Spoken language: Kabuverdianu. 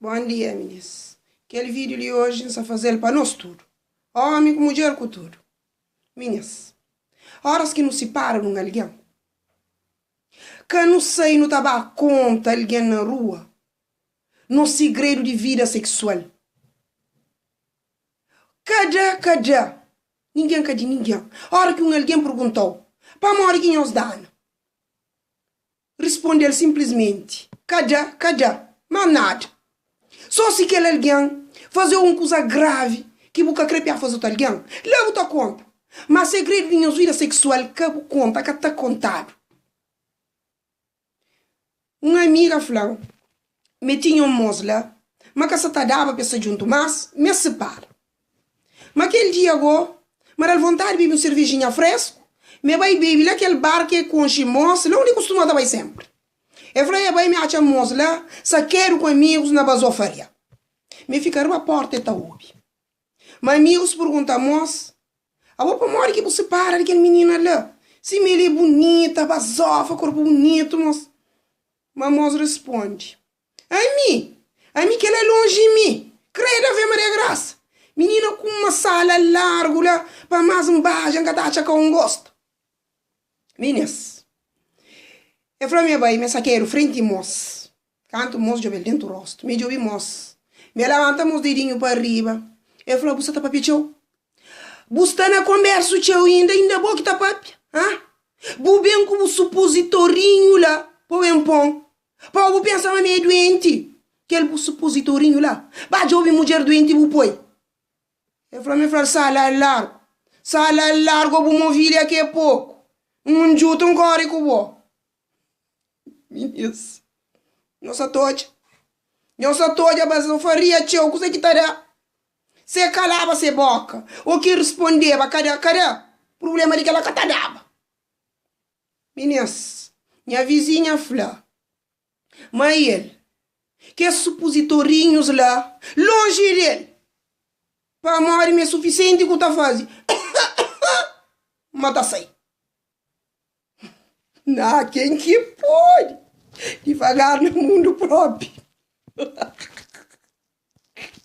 Bon dia minis. Kel video li oji N sa fazel pa nos tudu, omi ku mudjer ku tudu. Minis, oras ki nu sipara di un algen, ka nu sai nu ta ba konta algen na rua nos sigredu di vida seksual. Ka da, ka da, ningen ka di ningen. Ora ki un algen perguntau, Pamodi ki nhos dana? Responde-l sinplismenti, Ka da, ka da, má nada. Sô si kel algen faze-u un kuza gravi ki bu ka krê pa el faze otu algen, la bu ta konta. Má segredu di nhos vida seksual ka bu konta, ka ta kontadu. Un amiga fla-m ma el tinha un môs la, ma ka sa ta daba pa es sta djuntu más, ma es sipara. Ma kel dia go, ma da-l vontadi bebe un servejinha fresku, ma e bai bebe la kel bar ki e konxe mos, la undi e kustuma ta bai senpri. E fla e bai mi atxa mos la, sakedu ku amigus na bazofaria. Mi fika riba porta e ta obi. Ma amigus purgunta mos, Abo pamodi ki bu sipara di kel minina la? Sima el e bunita, bazofa, korpu bunitu, mos. Ma mos rispondi, Ami? Ami kel é lonji mi! Kreda Ave Maria Grasa! Minina ku uma sala largu la pa más N baja N ka ta atxa kau N gosta. Minis, E fla mi e bai, mi sakedu frenti mos. Kantu mos djobe-l dentu rostu, mi djobe mos. Mi labanta mos dedinhu pa riba, e fla, Bu sa ta papia txeu? Bu sta na konbersu txeu inda, inda bo ki ta papia? Ha? Bu ben ku bu supozitorinhu la pa ben pon Pa bu pensa ma mi é duenti. Kel bu supozitorinhu la. Ba djobe mudjer duenti bu poi. El fla mi fla sala largu. Sala largu bu movilha ki é poku. Un djutu N kori ku bo. Minis, nhos sa ta odja. Nhos sa ta odja bazofaria txeu kuze ki ta da. Se kalaba se boka o ki rispondeba kada kada prublema di kela ka ta daba. Minis, nha vizinha fla ma el, kes supozitorinhus la, lonji di el, pamodi mi é sufisienti ku ta faze ma ta sai. Na ken ki pode, divagar na mundu propi.